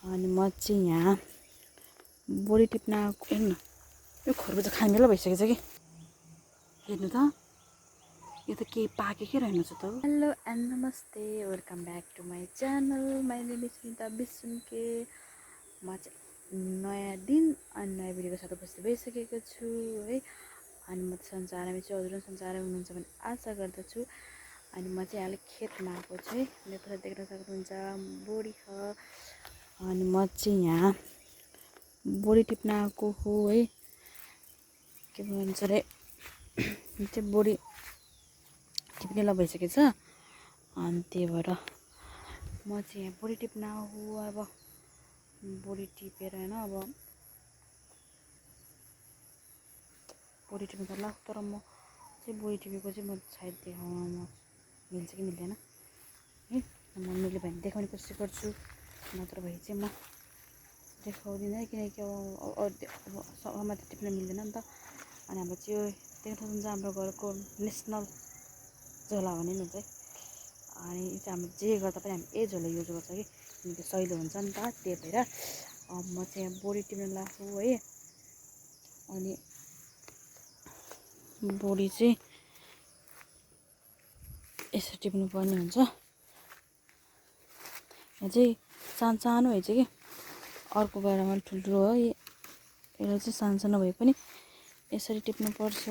अनि म चाहिँ यहाँ बोडी टिप्न आएको। हेर्नु यो खरबुजा खाने बेला भइसकेछ कि। हेर्नु त यो त के पाकेकै रहेनछ त। Hello and namaste, welcome back to my channel. My name is Smita Bisunke. म चाहिँ नयाँ दिन अनि नयाँ भिडियोको साथ उपस्थित भइसकेको छु है। अनि म संसारमा चाहिँ हजुर संसारमा हुनुहुन्छ भने आशा गर्दछु। अनि म चाहिँ अलिक खेतमा आएको छु है। मेरो देख्न सक्नुहुन्छ बोडी छ। अनि म चाहिँ यहाँ बोडी टिप्न आएको हो है। के भन्छ अरे चाहिँ बोडी टिप्नेलाई भइसकेछ। अनि त्यही भएर म चाहिँ यहाँ बोडी टिप्न आएको। अब बोडी टिपेर होइन, अब बोडी टिप्नु पर्ला। तर म चाहिँ बोडी टिपेको चाहिँ म सायद देखाउन मिल्छ कि मिल्दैन है। म मिल्यो भने देखाउने कोसिस गर्छु, नत्र भए चाहिँ म देखाउँदिनँ किनकि अब समाते टिप्न मिल्दैन नि त। अनि हाम्रो चाहिँ यो देख्न सक्नुहुन्छ हाम्रो घरको नेसनल झोला भने नि हुन्छ है। अनि यो चाहिँ हाम्रो जे गर्दा पनि हामी यही झोला युज गर्छ कि किनकि सहिलो हुन्छ नि त। त्यही भएर म चाहिँ यहाँ बोडी टिप्न लाग्छु है। अनि बोडी चाहिँ यसरी टिप्नु पर्ने हुन्छ। यहाँ चाहिँ सानो सानो भएछ कि, अर्को बेलामा ठुल्ठुलो हो। यसलाई चाहिँ सानो सानो भए पनि यसरी टिप्नुपर्छ।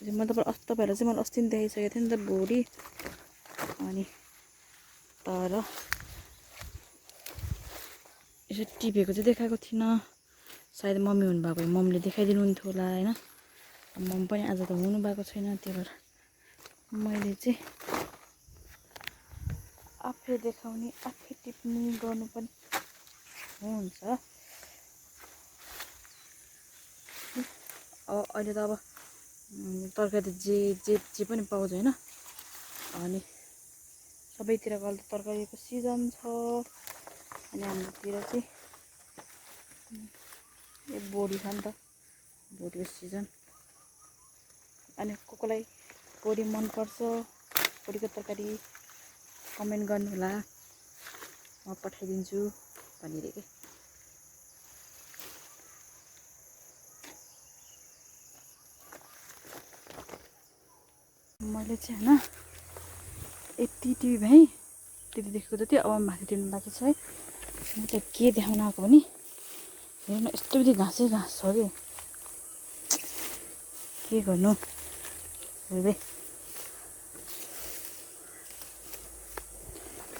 म तपाईँहरूलाई चाहिँ मैले अस्ति नै देखाइसकेको थिएँ नि त बोडी। अनि तर यसरी टिपेको चाहिँ देखाएको थिइनँ। सायद मम्मी हुनुभएको भए मम्मीले देखाइदिनु हुन्थ्यो होला होइन। मम्मी पनि आज त हुनुभएको छैन, त्यही भएर मैले चाहिँ आफै देखाउने, आफै टिप्ने गर्नु पनि हुन्छ। अहिले त अब तरकारी जे जे जे पनि पाउँछ होइन। अनि सबैतिरको अहिले तरकारीको सिजन छ। अनि हाम्रोतिर चाहिँ यो बोडी छ नि त, बोडीको सिजन। अनि कसलाई बोडी मनपर्छ, बोडीको तरकारी कमेन्ट गर्नु होला, म पठाइदिन्छु भनेर कि। मैले चाहिँ होइन यति टिभी भाइ त्यति देखेको जति अब माथि टिप्नु बाँकी छ है। म त के देखाउन आएको भने हेर्नु यस्तो बित्ति घाँसै घाँस छ कि के गर्नु हेर्दै।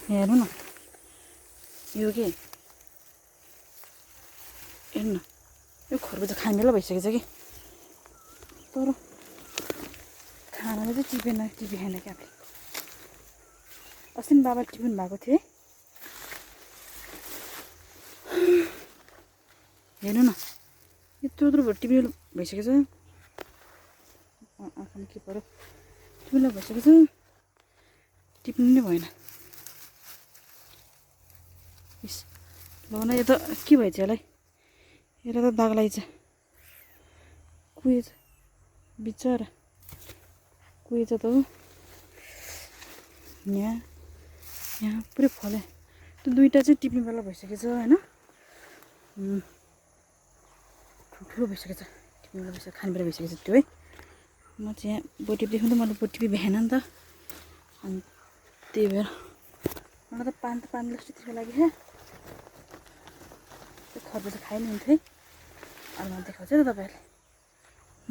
हेर्नु न यो के, हेर्नु यो खरबुजा खाने बेला भइसकेछ कि। तर खानाले चाहिँ टिपेन क्या। अस्ति बाबा टिप्नु भएको थियो है। हेर्नु न यत्रो यत्रो टिप्नु भइसकेछ। आँखामा के पऱ्यो, टिप्नु भइसकेछ, टिप्नु नै भएन। इस ल न, यो त के भएछ यसलाई, यसलाई त दाग लागेछ, कुहेछ बिचरा, कुहेछ त हो। यहाँ पुरै फल्यो। त्यो दुइटा चाहिँ टिप्ने बेला भइसकेछ होइन। ठुल्ठुलो भइसकेछ, टिप्ने बेला भइसक्यो, खाने बेला भइसकेछ त्यो है। म चाहिँ यहाँ बोडी टिप्दै खुँदै मैले बोडी टिपी भएन नि त। अनि त्यही भएर मलाई त पानी जस्तो लाग्यो क्या। त्यो खरबुजा खाइ नि हुन्थ्यो है। अनि म देखाउँछु त तपाईँहरूले।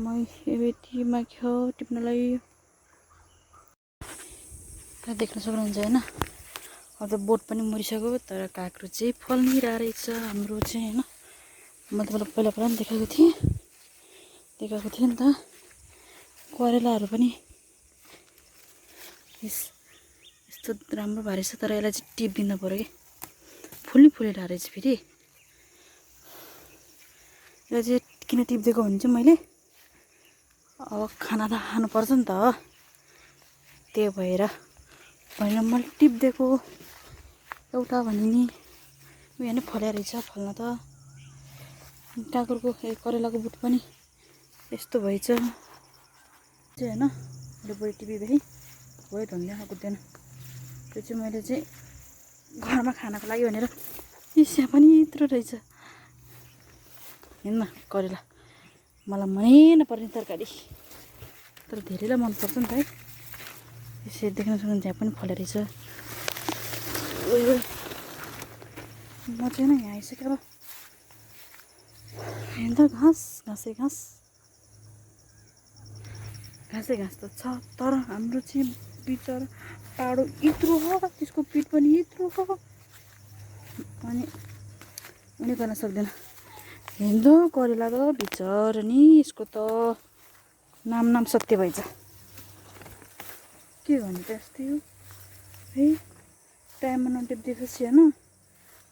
म यतिमा क्या टिप्नलाई देख्न सक्नुहुन्छ होइन। अब त बोट पनि मरिसक्यो, तर काँक्रो चाहिँ फल्निरहेको रहेछ हाम्रो चाहिँ होइन। म तपाईँलाई पहिला पनि देखाएको थिएँ नि त। करेलाहरू पनि यस्तो राम्रो भएर रहेछ, तर यसलाई चाहिँ टिपिदिनु पऱ्यो कि फुलिरहेको रहेछ फेरि। यसलाई चाहिँ किन टिपिदिएको भने चाहिँ मैले अब खाना त खानुपर्छ नि त, त्यही भएर भनेर मैले टिपिदिएको एउटा भने नि। उयो नै फल्या रहेछ फल्न त। काँक्रोको करेलाको बुट पनि यस्तो भएछ चाहिँ होइन। मैले बोडी टिपी भाइ भयो धन्य कुद्दैन। त्यो चाहिँ मैले चाहिँ घरमा खानको लागि भनेर इस्या पनि यत्रो रहेछ। हेर्न करेला मलाई मनै नपर्ने तरकारी, तर धेरैलाई मनपर्छ नि त है। यसरी देख्न सक्नुहुन्छ त्यहाँ पनि फलेको रहेछ। म चाहिँ नै यहाँ आइसक्यो अब। हेर्न त घाँसै घाँस त छ, तर हाम्रो चाहिँ बिचरा टाढो यत्रो हो, त्यसको पिठ पनि यत्रो हो, अनि उनी गर्न सक्दैन। हेर्दो करेला त बिचरा नि, यसको त नाम सत्य भएछ। के भन्नु त यस्तै हो है, टाइममा नटिप्दिएपछि होइन।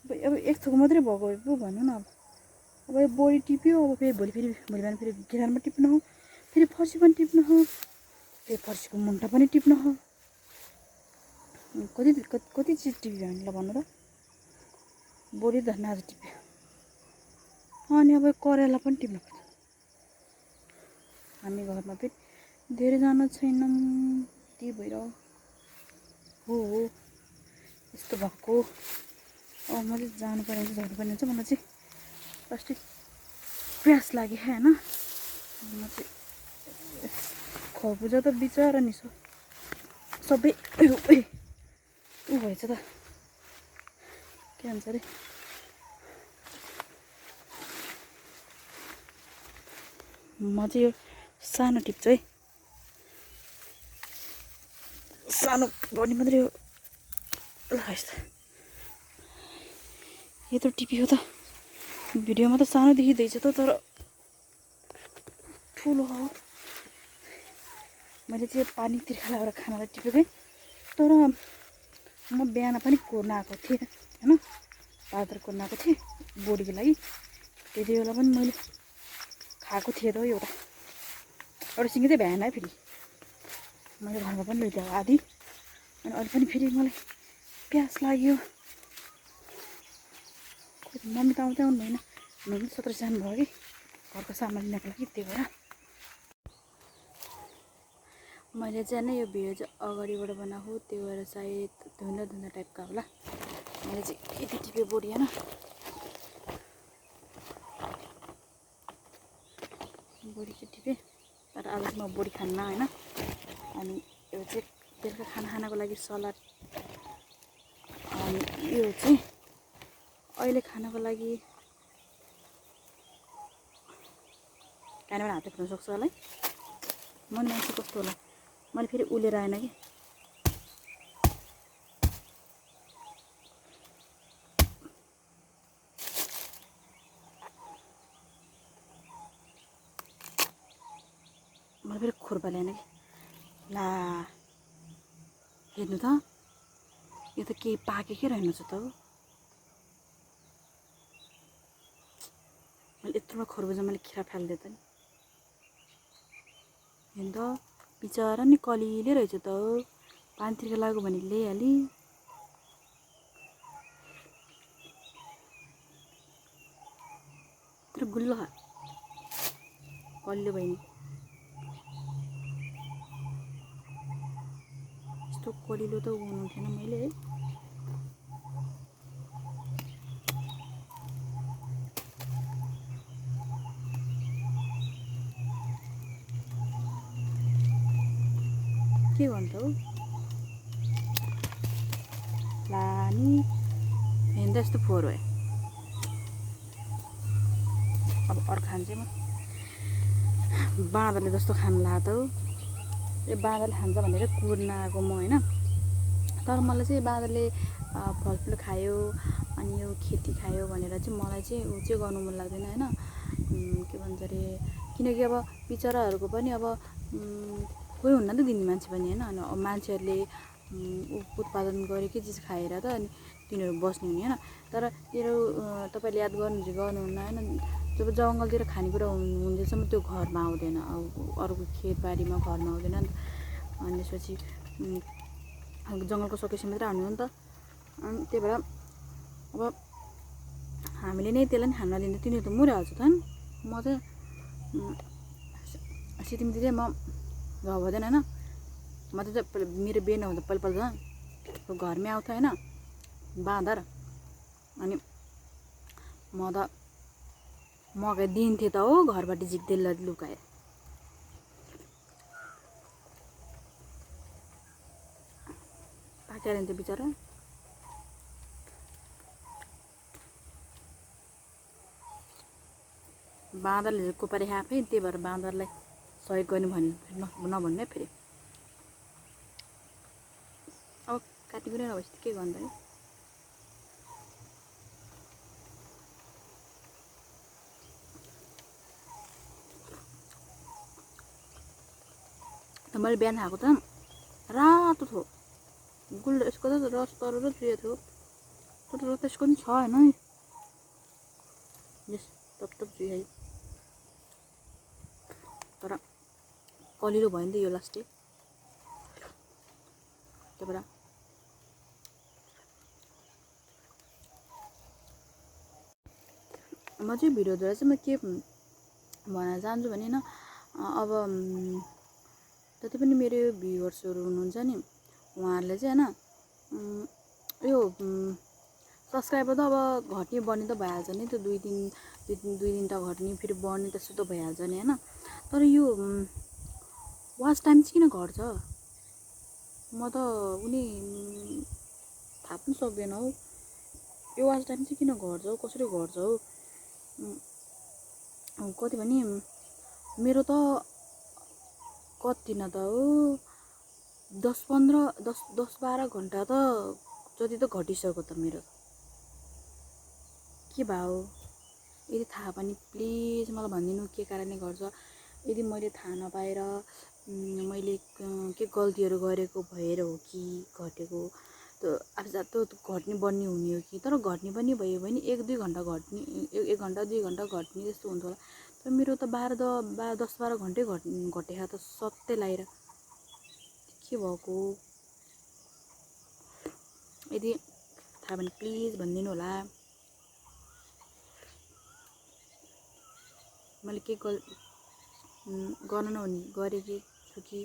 अब एक थोक मात्रै भएको पो भन्नु न। अब यो बोडी टिप्यो, अब फेरि भोलि बिहान फेरि गिरानमा टिप्नु हो, फेरि फर्सी पनि टिप्नु हो, फेरि फर्सीको मुन्टा पनि टिप्नु हो। कति चिज टिप्यो हामीलाई भन्नु त। बोडी त आज टिप्यो, अनि अब करेला पनि टिप्नु पर्छ। हामी घरमा फेरि धेरैजना छैनौँ, त्यही भएर हो यस्तो भएको। अब म चाहिँ जानुपर्ने हुन्छ, झर्नुपर्ने हुन्छ। मलाई चाहिँ फर्स्ट प्यास लाग्यो होइन। म चाहिँ खरबुजा त बिचरा नि सबै ऊ भएछ त, के भन्छ अरे, म चाहिँ यो सानो टिप्छु है, सानो बडी मात्रै हो। यस्तो यत्रो टिप्यो त, भिडियोमा त सानो देखिँदैछ त, तर ठुलो हो। मैले चाहिँ पानी तिर्खा लगाएर खानालाई टिपेको, तर म बिहान पनि कोर्न आएको थिएँ होइन, पातर कोर्न आएको थिएँ बोडीको लागि। त्यति बेला पनि मैले खाएको थिएँ त एउटा सिङ्गी चाहिँ भ्याएन है। फेरि मैले घरमा पनि लैदिएँ आधी, अनि अहिले पनि फेरि मलाई प्यास लाग्यो। मम्मी त आउँदै आउनु भएन, मम्मी 17 जानुभयो कि घरको सामान लिनको लागि। त्यही भएर मैले चाहिँ नै यो भिडियो चाहिँ अगाडिबाट बनाएको, त्यही भएर सायद धुन्दा टाइपका होला। मैले चाहिँ यति टिप्यो बोडी होइन, बोडी चाहिँ टिपेँ। तर आज चाहिँ म बोडी खान्न होइन। अनि यो चाहिँ बेलुका खानाको लागि सलाद, अनि यो चाहिँ अहिले खानको लागि कानेबाट हातले खुल्न सक्छ होला है। मन मान्छे कस्तो होला, मैले फेरि उलेर आएन कि। मैले फेरि खुर्पा ल्याएन कि। ला हेर्नु त, यो त केही पाकेकै रहेन छ त। मैले यत्रो खरबुजा मैले खिरा फालिदिएँ त नि। हेर्नु त बिचरा नि कलिले रहेछ त, पानी तिर्खा लाग्यो भने ल्याइहाली। तर गुल्लो कलिलो भयो नि, यस्तो कलिलो त हुनु थिएन मैले है। के भन्छ हौ लानी, हेर्दा यस्तो फोहोर भयो। अब अरू खान्छ म बाँदरले जस्तो खानु लाग्यो त हौ। यो बाँदरले खान्छ भनेर कुर्न आएको म होइन। तर मलाई चाहिँ बाँदरले फलफुल खायो अनि यो खेती खायो भनेर चाहिँ मलाई चाहिँ ऊ चाहिँ गर्नु मन लाग्दैन होइन। के भन्छ अरे, किनकि अब बिचराहरूको पनि अब कोही हुन्न त दिने मान्छे पनि होइन। अनि मान्छेहरूले उत्पादन गरेकै चिज खाएर त अनि तिनीहरू बस्ने हुने होइन। तर तिनीहरू तपाईँले याद गर्नुहुन्न होइन, जब जङ्गलतिर खानेकुरा हुँदैसम्म त्यो घरमा आउँदैन, अब अरूको खेतबारीमा घरमा आउँदैन नि त। अनि त्यसपछि जङ्गलको सकेपछि मात्रै आउनु हो नि त। अनि त्यही भएर अब हामीले नै त्यसलाई नि खान दिँदा तिनीहरू त मरिहाल्छ त। म चाहिँ सिटिङ दिँदै म घर भएन होइन। म चाहिँ मेरो बिहे नहुँदा पहिला घरमै आउँथ्यो होइन। बाँदर। अनि म त मगाइदिन्थेँ त हो घरबाट झिक्दै लुकाएर। पाकेर हिँड्थ्यो बिचरा। बाँदरले कोपारी आफै, त्यही भएर बाँदरलाई सहयोग गर्ने नभन्ने फेरि। अब काटी पनि नभएपछि के गर्नु है। मैले बिहान खाएको त रातो थियो, गुल्डो। यसको त रस तर र चुया थियो, तर त्यसको पनि छ होइन। यस तप चुया तर कलिलो भयो नि त यो लास्टै। त्यही भएर म चाहिँ भिडियोद्वारा चाहिँ म के भन्न चाहन्छु भने होइन, अब जति पनि मेरो भ्युवर्सहरू हुनुहुन्छ नि, उहाँहरूले चाहिँ होइन यो सब्सक्राइबर त अब घट्ने बढ्ने त भइहाल्छ नि, त्यो दुई दिन त घट्ने फेरि बढ्ने त्यस्तो त भइहाल्छ नि होइन। तर यो वाच टाइम चाहिँ किन घट्छ म त उनी थाहा पनि सक्दैन हौ। यो वाच टाइम चाहिँ किन घट्छ हौ, कसरी घट्छ हौ। कति भने मेरो त कति न त हो 10-12 घन्टा त जति त घटिसक्यो त मेरो। के भयो यदि थाहा पनि प्लिज मलाई भनिदिनु के कारणले घट्छ। यदि मैले थाहा नपाएर मैले के गल्तीहरू गरेको भएर हो कि घटेको, त्यो आफूजात घट्ने बढ्ने हुने हो कि। तर घट्ने पनि भयो भने 1-2 घन्टा घट्ने, 1 घन्टा 2 घन्टा घट्ने जस्तो हुन्छ होला। तर मेरो त 10-12 घन्टै घटेको त सत्य लाएर के भएको। यदि थाहा भने प्लिज भनिदिनु होला। मैले के गर्न नहुने गरेकी छु कि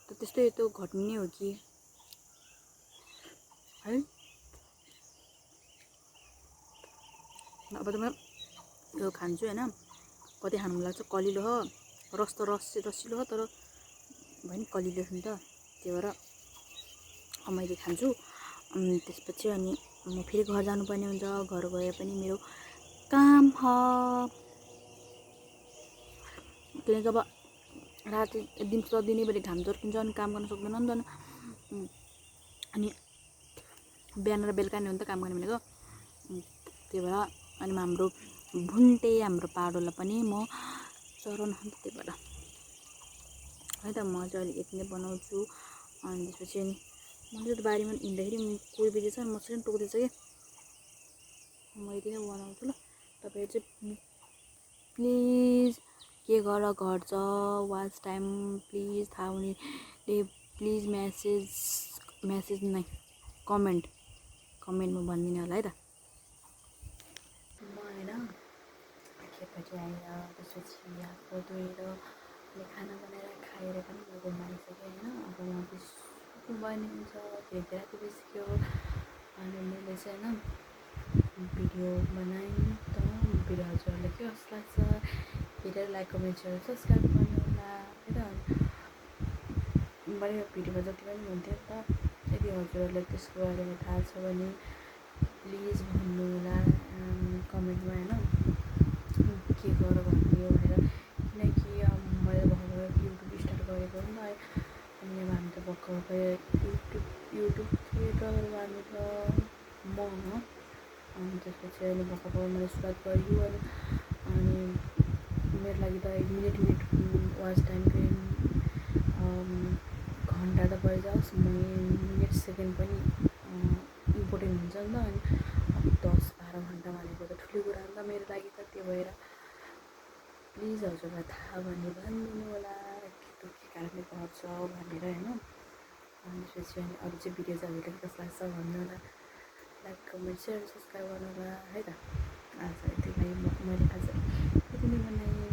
त त्यस्तै त्यो घट्ने नै हो कि है। अब त म यो खान्छु होइन, कति खानु मन लाग्छ। कलिलो हो, रस त रसिलो हो, तर भयो नि कलिलो छ नि त, त्यही भएर मैले खान्छु। त्यसपछि अनि म फेरि घर जानुपर्ने हुन्छ। घर गए पनि मेरो काम ह, किनकि अब राति दिउँसो दिनैभरि घाम झर्किन्छ अनि काम गर्न सक्दैन नि त। अनि बिहान र बेलुका नै हो नि त काम गर्ने भनेको। त्यही भएर अनि हाम्रो भुन्टे हाम्रो पाडोलाई पनि म चराउनु, त्यही भएर है त म चाहिँ अहिले यति नै बनाउँछु। अनि त्यसपछि अनि मैले त बारीमा हिँड्दाखेरि कोही बेची छ मसिनो टोक्दैछ कि म यति नै बनाउँछु ल। तपाईँ चाहिँ प्लिज के गरेर घट्छ वाच टाइम प्लिज थाहा हुनेले प्लिज मेसेज नै कमेन्टमा भनिदिनु होला है त। म होइन खेतपट्टि आएर त्यसपछि हातको धोएर अनि खाना बनाएर खाएर पनि घुम्न आइसकेँ होइन। अब म बन्ने हुन्छ, धेरै राति भइसक्यो। अनि मैले चाहिँ होइन भिडियो बनाएँ त भिडियो हजुरहरूलाई के कस्तो लाग्छ हेरेर लाइक कमेन्ट सेयर सब्सक्राइब गर्नु होला है त। मैले भिडियोमा जति पनि हुन्थ्यो नि त, यदि हजुरहरूलाई त्यसको बारेमा थाहा छ भने प्लिज भन्नु होला कमेन्टमा होइन, के गर भन्ने हो भनेर। किनकि मैले भर्खर युट्युब स्टार्ट गरेको नि त है। अनि अब हामी त भर्खर युट्युब क्रिएटर हामी त म अनि त्यसपछि अहिले भर्खर मैले सुरुवात गरेँ। अनि मेरो लागि त 1 मिनट वाच टाइमकै घन्टा त भइजाओस्, मिनट सेकेन्ड पनि इम्पोर्टेन्ट हुन्छ नि त। अनि 10-12 घन्टा भनेको त ठुलो कुरा हो नि त मेरो लागि त। त्यो भएर प्लिज हजुरलाई थाहा भने भनिदिनु होला के कारणले गर्छ भनेर होइन। अनि त्यसपछि अनि अरू चाहिँ भिडियो चाहिँ हजुरलाई कस्तो लाग्छ भन्नु होला, लाइक कमेन्ट सेयर सब्सक्राइब गर्नु होला है त। आज यति नै मैले आज यति नै बनाएँ।